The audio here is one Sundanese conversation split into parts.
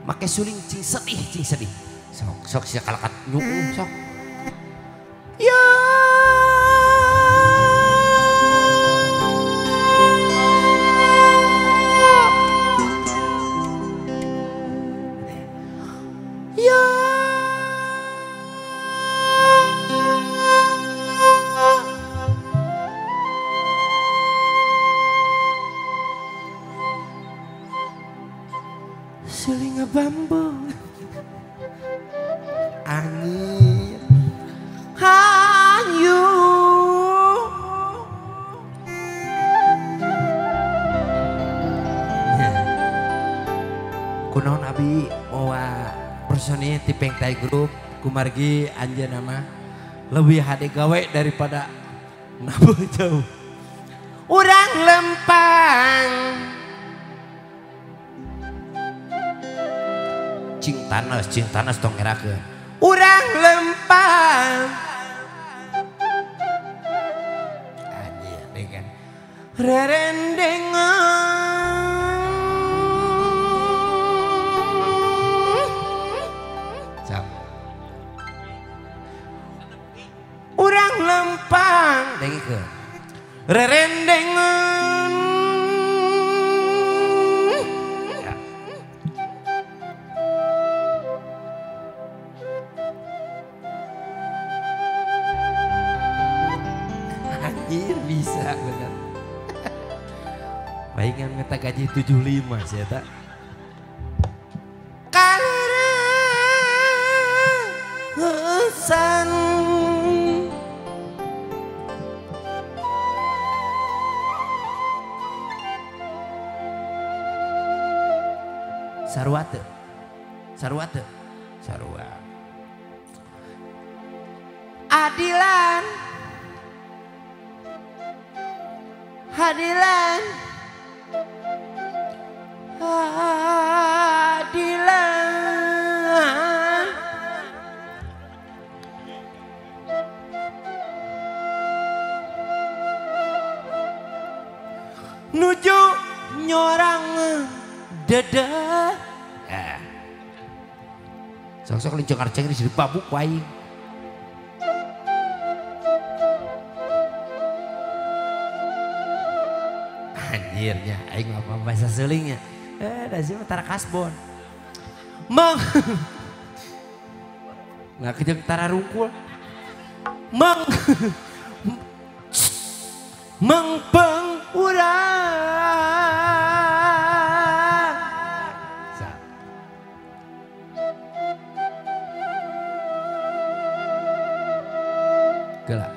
Make suling cing sedih cing sedih. Sok sok sia kalakat nyuuh sok. Ya. Ya. Suling bambu angin hayu kunaon abi moa personil ti Pengtai Group kumargi anjeunna mah leuwih hade gawe daripada nabuh jauh urang lempang cing tanas tong ngerakeun urang lempang anjir degan rerendengan cap urang lempang dengikeun rerendengan. Anjir bisa bener. Baingan minta gaji 75 sih tak. Kaleresan sarua teu? Sarua teu? Sarua. Adilan adilan adilan nuju nyorang dedeh. Sok-sok lincung arceng di babuk wae. Anjirnya aing mah bahasa seulingnya. Da sih mah tara kasbon. Mang. Nggak kejeng tara rungkul. Mang. Mengpeng urang. Geula.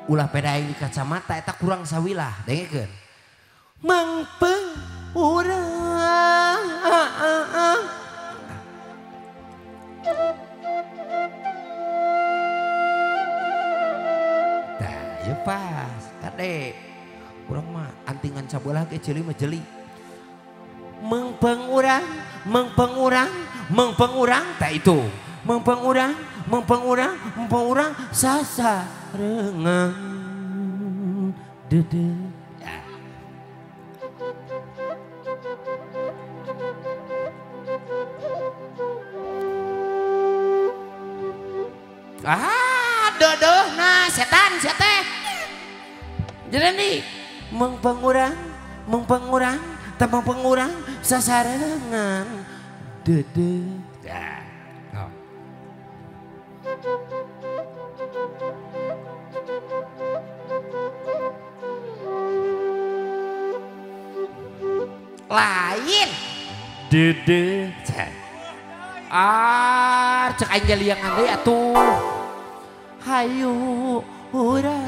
Ulah peda aing di kacamata eta kurang sawilah, dengekeun. Mengpeng urang. Tah, ieu pas, kade. Urang mah antingan sabelah ge ceuli mah jeli. Mengpeng urang, mengpeng urang, mengpeng urang, tah itu. Mengpeng urang, mengpeng urang, mengpeng urang sasarengan dede. Ya. Ah, dodoh nah setan sia teh. Jadi nih, mengpeng urang, tambah pengurang sasarengan dede. Ya. Oh. Lain dede. Ah, cek aing jaliangan deui atuh. Hayu urang.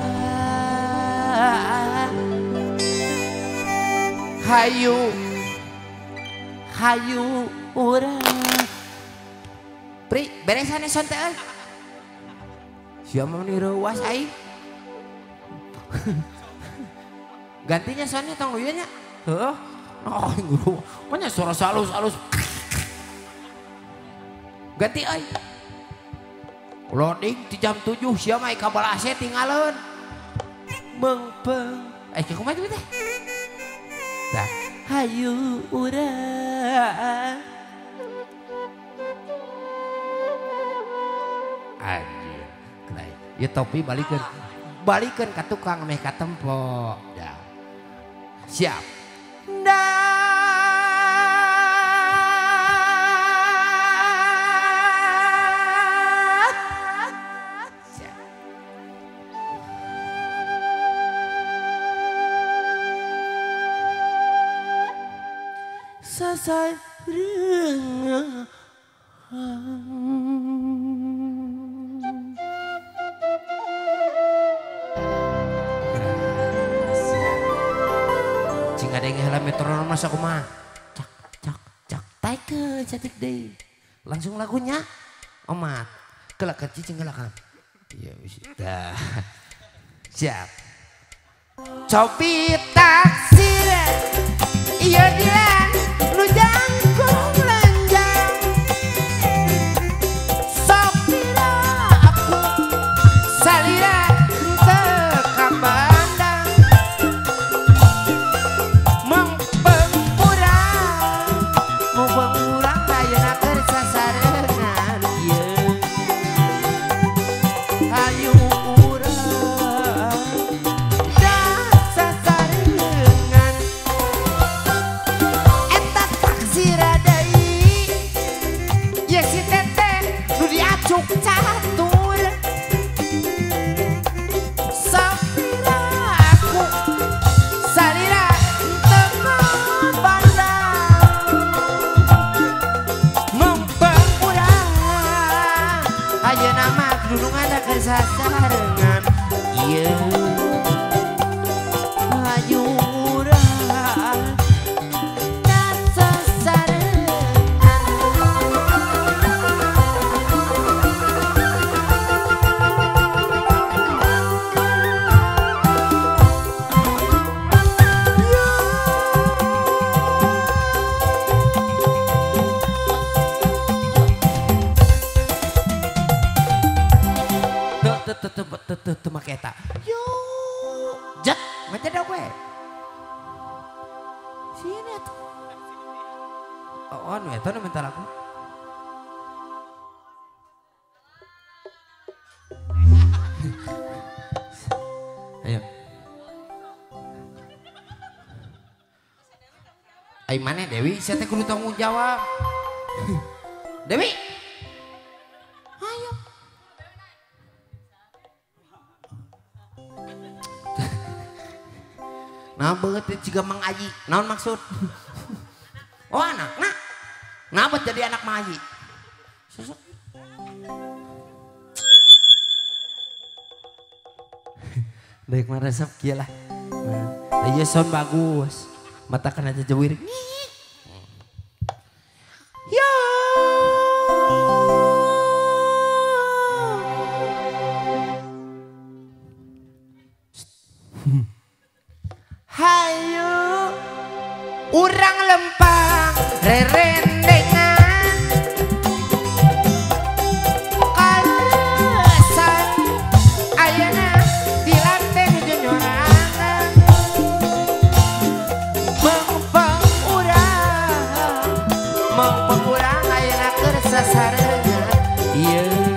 Hayu. Hayu urang. Pri, beresan son teh euy. Sia mah ni reuas aing. Gantinya sonnya tong ieu nya. Heuh. Oh, guru. Manya suara halus-halus. Ganti euy. Loading di jam 7 sia mah kabel AC tinggalin. Mengpeng. Eh, kumaha itu teh? Tah, hayu urang. Ieu topi balikeun. Balikeun ka tukang meh katempo. Ya. Siap. Siap. Sasarengan. Cing ada yang heula metronom masa kumaha? Cak cak cak taikeun satik deui. Langsung lagunya omat. Kelak cicing kelak. Ya wis dah. Siap. Copi taksir ieu dilan nu jangkung lenjang. Sopira aku salira teu kabandang. Mengpeng urang ayeuna keur sasarengan ieu. Hayu urang dah sasarengan. Eta taksir deui ye si teteh nu diacuk catur. Sopira aku salira teu kabandang. Mempeng urang ayeuna mah dunungan keur sasarengan ieu. Hayu urang dah sasarengan. Teu make eta. Yo, jet, maca we. Sini atuh. Oh, anu eta nu minta lagu. Ayo. Ai maneh Dewi, sia teh kudu tanggung jawab. Dewi. Ayo. Nah banget teh jiga Mang Aji. Naon maksud? Oh anak, nah. Ngabet jadi anak Mang Aji. Susuk. Baik mah resep kieu lah. Nah, ieu sound bagus. Mata kena jejewir. Yo. Hayu urang lempang rerendengan kalesan ayeuna dilante nuju nyorangan. Mengpeng urang ayeuna keur sasarengan ieu.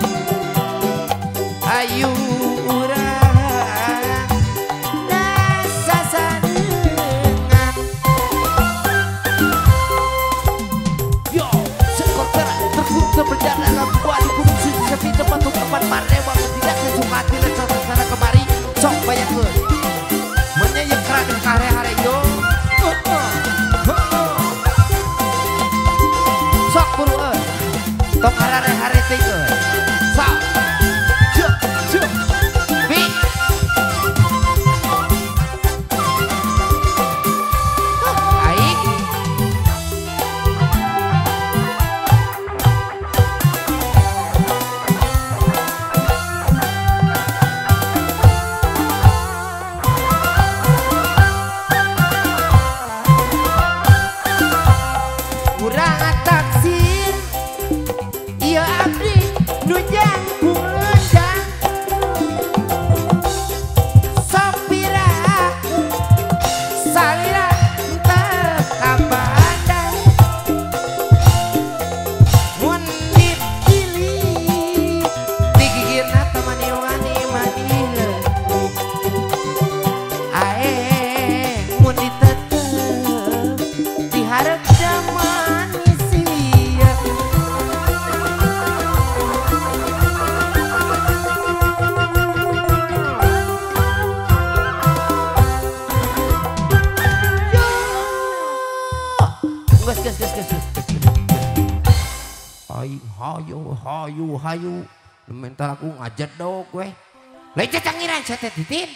Hayu urang dah sasarengan. Yo, sekolah terkutuk berjalan dalam gua di gunung suci sepi tempat tempat parewa tidak sesuka hati lecat sana kemari sok bayangkeun. Menyayek keranin hare-hare yo. Sok buru euy. Tong hare-hare teh euy. Sok. Cuk cuk. Bi. Aing. Urang taksir ieu abdi nu jangkung lenjang. Sopira aku salira teu kabandang. Mun dipilih digigirna temani wani mah. Hayu hayu hayu. Mental aku ngajedog we. Lain cacangiran sia teh Titin.